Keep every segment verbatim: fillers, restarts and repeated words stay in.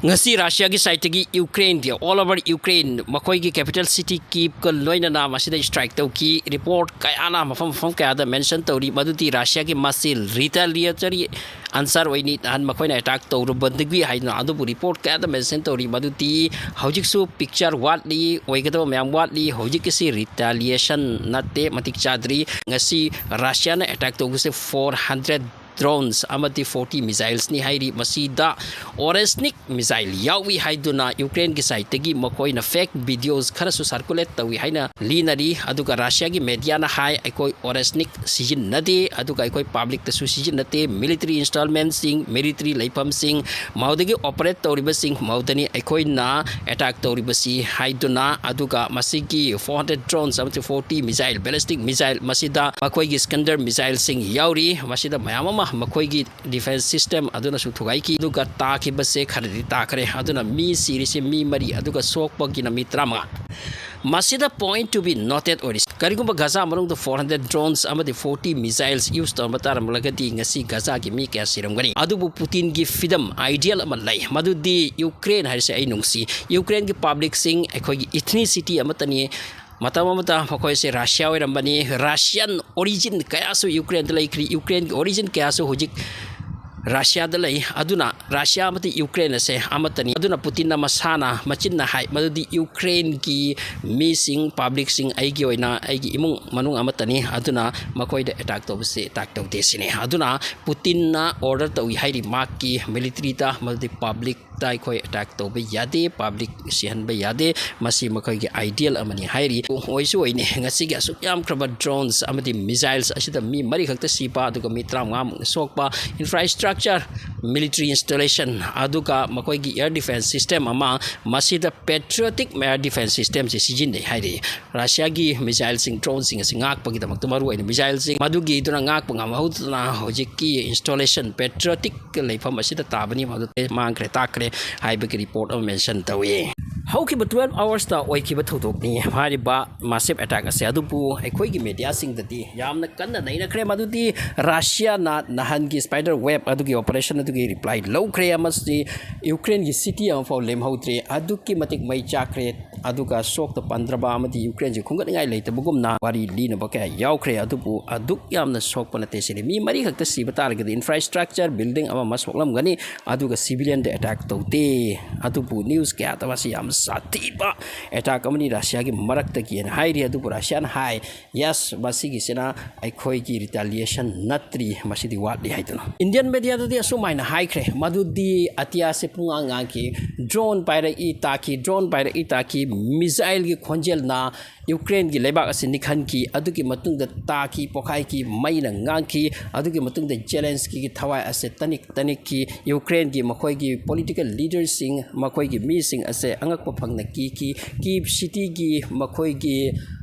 ꯉꯁꯤ ꯔꯁꯤꯌꯥꯒꯤ ꯁꯥꯏꯠꯇꯒꯤ ꯌꯨꯀ꯭ꯔꯦꯟꯒꯤ, all over ꯌꯨꯀ꯭ꯔꯦꯟ, ꯃꯈꯣꯏꯒꯤ capital city ꯀꯤꯞꯀ ꯂꯣꯏꯅꯅ ꯃꯁꯤꯗ strike ꯇꯧꯈꯤ꯫ Report ꯀꯌꯥꯅ ꯃꯐꯝ ꯃꯐꯝ ꯀꯌꯥꯗ mention ꯇꯧꯔꯤ, ꯃꯗꯨꯗꯤ ꯔꯁꯤꯌꯥꯒꯤ missile retaliatory answer ꯑꯣꯏꯅꯤ ꯅꯍꯥꯟ ꯃꯈꯣꯏꯅ attack ꯇꯧꯔꯨꯕꯗꯒꯤ ꯍꯥꯏꯗꯨꯅ꯫ ꯑꯗꯨꯕꯨ report ꯀꯌꯥꯗ mention ꯇꯧꯔꯤ, ꯃꯗꯨꯗꯤ ꯍꯧꯖꯤꯛꯁꯨ picture ꯋꯥꯠꯂꯤ, ꯑꯣꯏꯒꯗꯕ ꯃꯌꯥꯝ ꯋꯥꯠꯂꯤ꯫ ꯍꯧꯖꯤꯛꯀꯤꯁꯤ retaliation ꯅꯠꯇꯦ, ꯃꯇꯤꯛ ꯆꯥꯗ꯭ꯔꯤ꯫ ꯉꯁꯤ ꯔꯁꯤꯌꯥꯅ attack ꯇꯧꯕꯁꯦ four hundred drones ꯑꯃꯗꯤ forty missilesꯅꯤ ꯍꯥꯏꯔꯤ꯫ ꯃꯁꯤꯗ Oreshnik missile ꯌꯥꯎꯏ ꯍꯥꯏꯗꯨꯅ ꯌꯨꯀ꯭ꯔꯦꯟꯒꯤ ꯁꯥꯏꯠꯇꯒꯤ ꯃꯈꯣꯏꯅ fake videos ꯈꯔꯁꯨ circulate ꯇꯧꯏ ꯍꯥꯏꯅ ꯂꯤꯅꯔꯤ꯫ ꯑꯗꯨꯒ ꯔꯁꯤꯌꯥꯒꯤ mediaꯅ ꯍꯥꯏ, "ꯑꯩꯈꯣꯏ Oreshnik ꯁꯤꯖꯤꯟꯅꯗꯦ, ꯑꯗꯨꯒ ꯑꯩꯈꯣꯏ publicꯇꯁꯨ ꯁꯤꯖꯤꯟꯅꯗꯦ꯫ Military installationꯁꯤꯡ, military ꯂꯩꯐꯝꯁꯤꯡ, ꯃꯗꯨꯗꯒꯤ operate ꯇꯧꯔꯤꯕꯁꯤꯡ, ꯃꯗꯨꯗꯅꯤ ꯑꯩꯈꯣꯏꯅ attack ꯇꯧꯔꯤꯕꯁꯤ" ꯍꯥꯏꯗꯨꯅ꯫ ꯑꯗꯨꯒ ꯃꯁꯤꯒꯤ four hundred drones ꯑꯃꯁꯨꯡ forty missile, ballistic missile, ꯃꯁꯤꯗ ꯃꯈꯣꯏꯒꯤ Iskander missileꯁꯤꯡ ꯌꯥꯎꯔꯤ꯫ ꯃꯁꯤꯗ ꯃꯌꯥꯝ ꯑꯃ ꯃꯈꯣꯏꯒꯤ defence system ꯑꯗꯨꯅꯁꯨ ꯊꯨꯒꯥꯏꯈꯤ꯫ ꯑꯗꯨꯒ ꯇꯥꯈꯤꯕꯁꯦ ꯈꯔꯗꯤ ꯇꯥꯈ꯭ꯔꯦ꯫ ꯑꯗꯨꯅ ꯃꯤ ꯁꯤꯔꯤꯁꯦ ꯃꯤ ꯃꯔꯤ, ꯑꯗꯨꯒ ꯁꯣꯛꯄꯒꯤꯅ ꯃꯤ ꯇꯔꯥꯃꯉꯥ꯫ ꯃꯁꯤꯗ point to be noted ꯑꯣꯏꯔꯤꯁꯤ, ꯀꯔꯤꯒꯨꯝꯕ ꯒꯖꯥ ꯃꯅꯨꯡꯗ four hundred drones ꯑꯃꯗꯤ forty missiles use ꯇꯧꯔꯝꯕ ꯇꯥꯔꯝꯂꯒꯗꯤ ꯉꯁꯤ ꯒꯖꯥꯒꯤ ꯃꯤ ꯀꯌꯥ ꯁꯤꯔꯝꯒꯅꯤ? ꯑꯗꯨꯕꯨ ꯄꯨꯇꯤꯟꯒꯤ ꯐꯤꯗꯝ ideal ꯑꯃ ꯂꯩ, ꯃꯗꯨꯗꯤ ꯌꯨꯀ꯭ꯔꯦꯟ ꯍꯥꯏꯔꯤꯁꯦ ꯑꯩ ꯅꯨꯡꯁꯤ꯫ ꯌꯨꯀ꯭ꯔꯦꯟꯒꯤ publicꯁꯤꯡ ꯑꯩꯈꯣꯏꯒꯤ ethnicity ꯑꯃꯠꯇꯅꯤ꯫ ꯃꯇꯝ ꯑꯃꯗ ꯃꯈꯣꯏꯁꯦ ꯔꯁꯤꯌꯥ ꯑꯣꯏꯔꯝꯕꯅꯤ꯫ Russian origin ꯀꯌꯥꯁꯨ ꯌꯨꯀ꯭ꯔꯦꯟꯗ ꯂꯩꯈ꯭ꯔꯤ꯫ ꯌꯨꯀ꯭ꯔꯦꯟꯒꯤ origin ꯀꯌꯥꯁꯨ ꯍꯧꯖꯤꯛ ꯔꯁꯤꯌꯥꯗ ꯂꯩ꯫ ꯑꯗꯨꯅ ꯔꯁꯤꯌꯥ ꯑꯃꯗꯤ ꯌꯨꯀ꯭ꯔꯦꯟ ꯑꯁꯦ ꯑꯃꯠꯇꯅꯤ꯫ ꯑꯗꯨꯅ ꯄꯨꯇꯤꯟꯅ ꯃꯁꯥꯅ ꯃꯆꯤꯟꯅ ꯍꯥꯏ, ꯃꯗꯨꯗꯤ ꯌꯨꯀ꯭ꯔꯦꯟꯒꯤ ꯃꯤꯁꯤꯡ, publicꯁꯤꯡ ꯑꯩꯒꯤ ꯑꯣꯏꯅ, ꯑꯩꯒꯤ ꯏꯃꯨꯡ ꯃꯅꯨꯡ ꯑꯃꯠꯇꯅꯤ, ꯑꯗꯨꯅ ꯃꯈꯣꯏꯗ attack ꯇꯧꯕꯁꯤ attack ꯇꯧꯗꯦ ꯁꯤꯅꯤ꯫ ꯑꯗꯨꯅ ꯄꯨꯇꯤꯟꯅ order ꯇꯧꯏ ꯍꯥꯏꯔꯤ ꯃꯍꯥꯛꯀꯤ militaryꯗ, ꯃꯗꯨꯗꯤ publicꯇ ꯑꯩꯈꯣꯏ attack ꯇꯧꯕ ꯌꯥꯗꯦ, public ꯁꯤꯍꯟꯕ ꯌꯥꯗꯦ, ꯃꯁꯤ ꯃꯈꯣꯏꯒꯤ ideal ꯑꯃꯅꯤ ꯍꯥꯏꯔꯤ꯫ ꯑꯣꯏꯁꯨ ꯑꯣꯏꯅꯤ, ꯉꯁꯤꯒꯤ ꯑꯁꯨꯛ ꯌꯥꯝꯈ꯭ꯔꯕ drones ꯑꯃꯗꯤ missiles ꯑꯁꯤꯗ ꯃꯤ ꯃꯔꯤ ꯈꯛꯇ ꯁꯤꯕ, ꯑꯗꯨꯒ ꯃꯤ ꯇꯔꯥꯃꯉꯥꯃꯨꯛ ꯁꯣꯛꯄ, infrastructure, military installation, ꯑꯗꯨꯒ ꯃꯈꯣꯏꯒꯤ air defence system ꯑꯃ, ꯃꯁꯤꯗ patriotic air defence systemꯁꯤ ꯁꯤꯖꯤꯟꯅꯩ ꯍꯥꯏꯔꯤ꯫ ꯔꯁꯤꯌꯥꯒꯤ missileꯁꯤꯡ, droneꯁꯤꯡ ꯑꯁꯤ ꯉꯥꯛꯄꯒꯤꯗꯃꯛꯇ, ꯃꯔꯨꯑꯣꯏꯅ missileꯁꯤꯡ ꯃꯗꯨꯒꯤꯗꯨꯅ ꯉꯥꯛꯄ ꯉꯝꯍꯧꯗꯅ ꯍꯧꯖꯤꯛꯀꯤ installation, patriotic ꯂꯩꯐꯝ ꯑꯁꯤꯗ ꯇꯥꯕꯅꯤ, ꯃꯗꯨ ꯃꯥꯡꯈ꯭ꯔꯦ, ꯇꯥꯛꯈ꯭ꯔꯦ ꯍꯥꯏꯕꯒꯤ report ꯑꯃ mention ꯇꯧꯏ꯫ ꯍꯧꯈꯤꯕ twelve hours ꯇ ꯑꯣꯏꯈꯤꯕ ꯊꯧꯗꯣꯛꯅꯤ ꯍꯥꯏꯔꯤꯕ massive attack ꯑꯁꯦ꯫ ꯑꯗꯨꯕꯨ ꯑꯩꯈꯣꯏꯒꯤ media ꯁꯤꯡꯗꯗꯤ ꯌꯥꯝꯅ ꯀꯟꯅ ꯅꯩꯅꯈ꯭ꯔꯦ꯫ ꯃꯗꯨꯗꯤ Russia ꯅ ꯅꯍꯥꯟꯒꯤ spider web ꯑꯗꯨꯒꯤ operation ꯑꯗꯨꯒꯤ reply ꯂꯧꯈ꯭ꯔꯦ꯫ ꯑꯃꯁꯨꯡ Ukraine ꯒꯤ city ꯑꯃꯐꯥꯎ ꯂꯦꯝꯍꯧꯗ꯭ꯔꯦ꯫ ꯑꯗꯨꯛꯀꯤ ꯃꯇꯤꯛ ꯃꯩ ꯆꯥꯛꯈ꯭ꯔꯦ꯫ ꯑꯗꯨꯒ ꯁꯣꯛꯇ ꯄꯟꯗ꯭ꯔꯕ ꯑꯃꯗꯤ Ukraine ꯁꯦ ꯈꯨꯝꯒꯠꯅꯤꯡꯉꯥꯏ ꯂꯩꯇꯕꯒꯨꯝꯅ ꯋꯥꯔꯤ ꯂꯤꯅꯕ ꯀꯌꯥ ꯌꯥꯎꯈ꯭ꯔꯦ꯫ ꯑꯗꯨꯕꯨ ꯑꯗꯨꯛ ꯌꯥꯝꯅ ꯁꯣꯛꯄ ꯅꯠꯇꯦ ꯁꯤꯅꯤ꯫ ꯃꯤ ꯃꯔꯤ ꯈꯛꯇ ꯁꯤꯕ ꯇꯥꯔꯒꯗꯤ infrastructure, building ꯑꯃ ꯑꯃ ꯁꯣꯛꯂꯝꯒꯅꯤ꯫ ꯑꯗꯨꯒ civilian ꯗ attack ꯇꯧꯗꯦ꯫ ꯑꯗꯨꯕꯨ news ꯀꯌꯥꯗ ꯃꯁꯤ ꯌꯥꯝ ꯁꯥꯊꯤꯕ attack ꯑꯃꯅꯤ Russia ꯒꯤ ꯃꯔꯛꯇꯒꯤꯅ ꯍꯥꯏꯔꯤ꯫ ꯑꯗꯨꯕꯨ Russia ꯅ ꯍꯥꯏ, "Yes, ꯃꯁꯤꯒꯤꯁꯤꯅ ꯑꯩꯈꯣꯏꯒꯤ retaliation ꯅꯠꯇ꯭ꯔꯤ, ꯃꯁꯤꯗꯤ ꯋꯥꯠꯂꯤ" ꯍꯥꯏꯗꯨꯅ꯫ Indian media ꯗꯗꯤ ꯑꯁꯨꯃꯥꯏꯅ ꯍꯥꯏꯈ꯭ꯔꯦ, ꯃꯗꯨꯗꯤ ꯑꯇꯤꯌꯥꯁꯦ ꯄꯨꯡꯉꯥꯡ ꯉꯥꯡꯈꯤ, drone ꯄꯥꯏꯔꯛꯏ ꯇꯥꯈꯤ, drone ꯄꯥꯏꯔꯛꯏ ꯇꯥꯈꯤ, missile ꯒꯤ ꯈꯣꯟꯖꯦꯜꯅ Ukraine ꯒꯤ ꯂꯩꯕꯥꯛ ꯑꯁꯤ ꯅꯤꯛꯍꯟꯈꯤ꯫ ꯑꯗꯨꯒꯤ ꯃꯇꯨꯡꯗ ꯇꯥꯈꯤ, ꯄꯣꯈꯥꯏꯈꯤ, ꯃꯩꯅ ꯉꯥꯡꯈꯤ꯫ ꯑꯗꯨꯒꯤ ꯃꯇꯨꯡꯗ Zelensky ꯒꯤ ꯊꯋꯥꯏ ꯑꯁꯦ ꯇꯅꯤꯛ ꯇꯅꯤꯛꯈꯤ꯫ Ukraine ꯒꯤ ꯃꯈꯣꯏꯒꯤ political leader ꯁꯤꯡ, ꯃꯈꯣꯏꯒꯤ ꯃꯤꯁꯤꯡ ꯑꯁꯦ ꯑꯉꯛꯄ ꯐꯪꯅ ꯀꯤꯈꯤ꯫ Kyiv city ꯒꯤ ꯃꯈꯣꯏꯒꯤ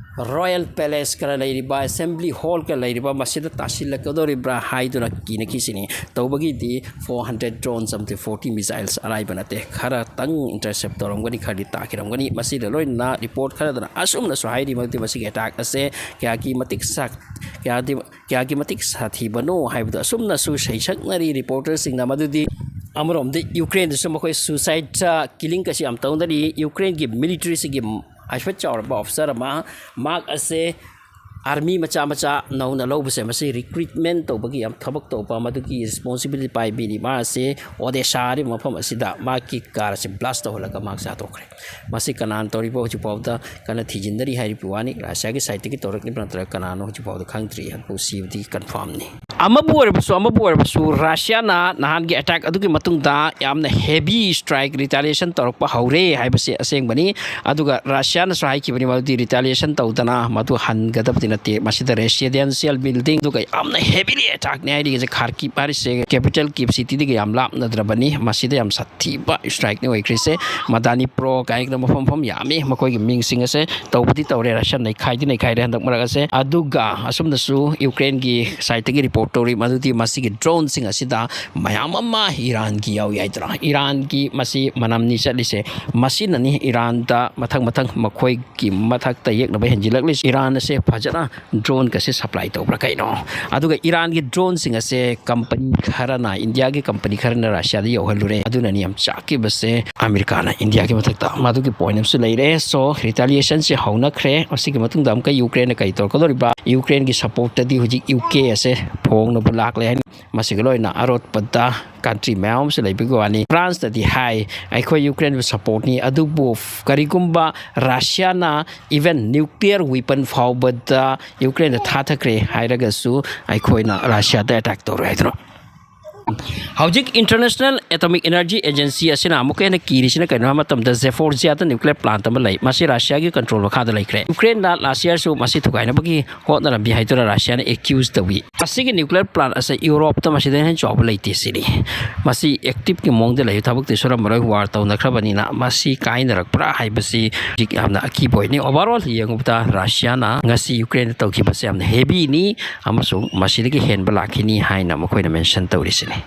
royal palace ꯀ ꯂꯩꯔꯤꯕ, assembly hall ꯀ ꯂꯩꯔꯤꯕ, ꯃꯁꯤꯗ ꯇꯥꯁꯤꯜꯂꯛꯀꯗꯧꯔꯤꯕ꯭ꯔꯥ ꯍꯥꯏꯗꯨꯅ ꯀꯤꯅꯈꯤꯁꯤꯅꯤ꯫ ꯇꯧꯕꯒꯤꯗꯤ four hundred drones ꯑꯃꯗꯤ forty missiles ꯑꯔꯥꯏꯕ ꯅꯠꯇꯦ꯫ ꯈꯔꯇꯪ intercept ꯇꯧꯔꯝꯒꯅꯤ, ꯈꯔꯗꯤ ꯇꯥꯈꯤꯔꯝꯒꯅꯤ꯫ ꯃꯁꯤꯗ ꯂꯣꯏꯅꯅ report ꯈꯔꯗꯅ ꯑꯁꯨꯝꯅꯁꯨ ꯍꯥꯏꯔꯤ, ꯃꯗꯨꯗꯤ ꯃꯁꯤꯒꯤ attack ꯑꯁꯦ ꯀꯌꯥꯒꯤ ꯃꯇꯤꯛ ꯁꯥ-, ꯀꯌꯥꯗꯤ, ꯀꯌꯥꯒꯤ ꯃꯇꯤꯛ ꯁꯥꯊꯤꯕꯅꯣ ꯍꯥꯏꯕꯗꯨ ꯑꯁꯨꯝꯅꯁꯨ ꯁꯩꯁꯛꯅꯔꯤ reporter ꯁꯤꯡꯅ꯫ ꯃꯗꯨꯗꯤ ꯑꯃꯔꯣꯝꯗ Ukraine ꯗꯁꯨ ꯃꯈꯣꯏ suicide killing ꯀꯁꯤ ꯌꯥꯝ ꯇꯧꯅꯔꯤ꯫ Ukraine ꯒꯤ military ꯁꯤꯒꯤ ꯍꯥꯏꯐꯦꯠ ꯆꯥꯎꯔꯕ officer ꯑꯃ, ꯃꯍꯥꯛ ꯑꯁꯦ army ꯃꯆꯥ ꯃꯆꯥ ꯅꯧꯅ ꯂꯧꯕꯁꯦ, ꯃꯁꯤ recruitment ꯇꯧꯕꯒꯤ ꯌꯥꯝ ꯊꯕꯛ ꯇꯧꯕ, ꯃꯗꯨꯒꯤ responsibility ꯄꯥꯏꯕꯤꯔꯤ꯫ ꯃꯥ ꯑꯁꯤ Odessa ꯍꯥꯏꯔꯤꯕ ꯃꯐꯝ ꯑꯁꯤꯗ ꯃꯍꯥꯛꯀꯤ car ꯑꯁꯤ blast ꯇꯧꯍꯜꯂꯒ ꯃꯍꯥꯛꯁꯦ ꯍꯥꯠꯇꯣꯛꯈ꯭ꯔꯦ꯫ ꯃꯁꯤ ꯀꯅꯥꯅ ꯇꯧꯔꯤꯕ ꯍꯧꯖꯤꯛ ꯐꯥꯎꯕꯗ ꯀꯟꯅ ꯊꯤꯖꯤꯟꯅꯔꯤ ꯍꯥꯏꯔꯤꯕ ꯋꯥꯅꯤ꯫ Russia ꯒꯤ side ꯇꯒꯤ ꯇꯧꯔꯛꯂꯤꯕ ꯅꯠꯇ꯭ꯔꯒ ꯀꯅꯥꯅꯣ ꯍꯧꯖꯤꯛ ꯐꯥꯎꯕꯗ ꯈꯪꯗ꯭ꯔꯤ꯫ ꯑꯗꯨꯕꯨ ꯁꯤꯕꯗꯤ confirm ꯅꯤ꯫ ꯑꯃꯕꯨ ꯑꯣꯏꯔꯕꯁꯨ, ꯑꯃꯕꯨ ꯑꯣꯏꯔꯕꯁꯨ, Russia ꯅ ꯅꯍꯥꯟꯒꯤ attack ꯑꯗꯨꯒꯤ ꯃꯇꯨꯡꯗ ꯌꯥꯝꯅ heavy strike retaliation ꯇꯧꯔꯛꯄ ꯍꯧꯔꯦ ꯍꯥꯏꯕꯁꯤ ꯑꯁꯦꯡꯕꯅꯤ꯫ ꯑꯗꯨꯒ Russia ꯅꯁꯨ ꯍꯥꯏꯈꯤꯕꯅꯤ, ꯃꯗꯨꯗꯤ retaliation ꯇꯧꯗꯅ ꯃꯗꯨ ꯍꯟꯒꯗꯕꯗꯤ ꯅꯠꯇꯦ, ꯃꯁꯤꯗ residential building ꯑꯗꯨꯒ ꯌꯥꯝꯅ heavily attackꯅꯤ ꯍꯥꯏꯔꯤꯁꯦ꯫ ꯈꯥꯔꯀꯤꯞ ꯍꯥꯏꯔꯤꯁꯦ capital Kyiv cityꯗꯒꯤ ꯌꯥꯝ ꯂꯥꯞꯅꯗ꯭ꯔꯕꯅꯤ꯫ ꯃꯁꯤꯗ ꯌꯥꯝ ꯁꯥꯊꯤꯕ strikeꯅꯤ ꯑꯣꯏꯈ꯭ꯔꯤꯁꯦ꯫ ꯃꯗꯥꯅꯤ ꯄ꯭ꯔꯣ ꯀꯥꯏꯅ ꯃꯐꯝ ꯃꯐꯝ ꯌꯥꯝꯃꯤ꯫ ꯃꯈꯣꯏꯒꯤ ꯃꯤꯡꯁꯤꯡ ꯑꯁꯦ ꯇꯧꯕꯗꯤ ꯇꯧꯔꯦ, Russia ꯅꯩꯈꯥꯏꯗꯤ ꯅꯩꯈꯥꯏꯔꯦ ꯍꯟꯗꯛ ꯃꯔꯛ ꯑꯁꯦ꯫ ꯑꯗꯨꯒ ꯑꯁꯨꯝꯅꯁꯨ Ukraineꯒꯤ sideꯇꯒꯤ report ꯇꯧꯔꯤ ꯃꯗꯨꯗꯤ ꯃꯁꯤꯒꯤ droneꯁꯤꯡ ꯑꯁꯤꯗ ꯃꯌꯥꯝ ꯑꯃ Iranꯒꯤ ꯌꯥꯎꯏ ꯍꯥꯏꯗꯅ꯫ Iranꯒꯤ ꯃꯁꯤ ꯃꯅꯝꯅꯤ ꯆꯠꯂꯤꯁꯦ꯫ ꯃꯁꯤꯅꯅꯤ Iranꯗ ꯃꯊꯪ ꯃꯊꯪ ꯃꯈꯣꯏꯒꯤ ꯃꯊꯛꯇ ꯌꯦꯛꯅꯕ ꯍꯦꯟꯖꯤꯜꯂꯛꯂꯤꯁꯦ꯫ Iran ꯑꯁꯦ ꯐꯖꯅ droneꯒꯁꯦ supply ꯇꯧꯕ꯭ꯔꯥ ꯀꯩꯅꯣ? ꯑꯗꯨꯒ Iranꯒꯤ droneꯁꯤꯡ ꯑꯁꯦ company ꯈꯔꯅ, Indiaꯒꯤ company ꯈꯔꯅ Russiaꯗ ꯌꯧꯍꯜꯂꯨꯔꯦ꯫ ꯑꯗꯨꯅꯅꯤ ꯌꯥꯝ ꯆꯥꯛꯈꯤꯕꯁꯦ ꯑꯃꯦꯔꯤꯀꯥꯅ Indiaꯒꯤ ꯃꯊꯛꯇ꯫ ꯃꯗꯨꯒꯤ point ꯑꯃꯁꯨ ꯂꯩꯔꯦ꯫ So, retaliationꯁꯦ ꯍꯧꯅꯈ꯭ꯔꯦ꯫ ꯃꯁꯤꯒꯤ ꯃꯇꯨꯡꯗ ꯑꯃꯨꯛꯀ Ukraineꯅ ꯀꯔꯤ ꯇꯧꯔꯛꯀꯗꯧꯔꯤꯕ? Ukraineꯒꯤ supportꯇꯗꯤ ꯍꯧꯖꯤꯛ UK ꯑꯁꯦ ꯐꯣꯡꯅꯕ ꯂꯥꯛꯂꯦ ꯍꯥꯏꯅ꯫ ꯃꯁꯤꯒ ꯂꯣꯏꯅ ꯑꯔꯣꯠꯄꯗ country ꯃꯌꯥꯝ ꯑꯃꯁꯨ ꯂꯩꯕꯒꯤ ꯋꯥꯅꯤ꯫ Franceꯅꯗꯤ ꯍꯥꯏ, "ꯑꯩꯈꯣꯏ Ukraineꯕꯨ supportꯅꯤ, ꯑꯗꯨꯕꯨ ꯀꯔꯤꯒꯨꯝꯕ Russiaꯅ even nuclear weapon ꯐꯥꯎꯕꯗ Ukraineꯗ ꯊꯥꯊꯈ꯭ꯔꯦ ꯍꯥꯏꯔꯒꯁꯨ ꯑꯩꯈꯣꯏꯅ Russiaꯗ attack ꯇꯧꯔꯣꯏ" ꯍꯥꯏꯗꯅ꯫ ꯍꯧꯖꯤꯛ International Atomic Energy Agency ꯑꯁꯤꯅ ꯑꯃꯨꯛꯀ ꯍꯦꯟꯅ ꯀꯤꯔꯤꯁꯤꯅ ꯀꯩꯅꯣ ꯍꯥꯏꯕ ꯃꯇꯝꯗ Zaporizhiaꯗ nuclear plant ꯑꯃ ꯂꯩ, ꯃꯁꯤ Russiaꯒꯤ control ꯃꯈꯥꯗ ꯂꯩꯈ꯭ꯔꯦ꯫ Ukraineꯅ last yearꯁꯨ ꯃꯁꯤ ꯊꯨꯒꯥꯏꯅꯕꯒꯤ ꯍꯣꯠꯅꯔꯝꯃꯤ ꯍꯥꯏꯗꯨꯅ Russiaꯅ accuse ꯇꯧꯏ꯫ ꯃꯁꯤꯒꯤ nuclear plant ꯑꯁꯤ Europeꯇ ꯃꯁꯤꯗꯩ ꯍꯦꯟꯅ ꯆꯥꯎꯕ ꯂꯩꯇꯦ ꯁꯤꯅꯤ꯫ ꯃꯁꯤ activeꯀꯤ ꯃꯑꯣꯡꯗ ꯂꯩ, ꯊꯕꯛꯇꯤ ꯁꯨꯔꯝꯃꯔꯣꯏ, war ꯇꯧꯅꯈ꯭ꯔꯕꯅꯤꯅ꯫ ꯃꯁꯤ ꯀꯥꯏꯅꯔꯛꯄ꯭ꯔꯥ ꯍꯥꯏꯕꯁꯤ ꯍꯧꯖꯤꯛ ꯌꯥꯝꯅ ꯑꯀꯤꯕ ꯑꯣꯏꯅꯤ꯫ Overall ꯌꯦꯡꯉꯨꯕꯗ Russiaꯅ ꯉꯁꯤ Ukraineꯗ ꯇꯧꯈꯤꯕꯁꯦ ꯌꯥꯝꯅ heavyꯅꯤ ꯑꯃꯁꯨꯡ ꯃꯁꯤꯗꯒꯤ ꯍꯦꯟꯕ ꯂꯥꯛꯈꯤꯅꯤ ꯍꯥꯏꯅ ꯃꯈꯣꯏꯅ mention ꯇꯧꯔꯤꯁꯤꯅꯤ꯫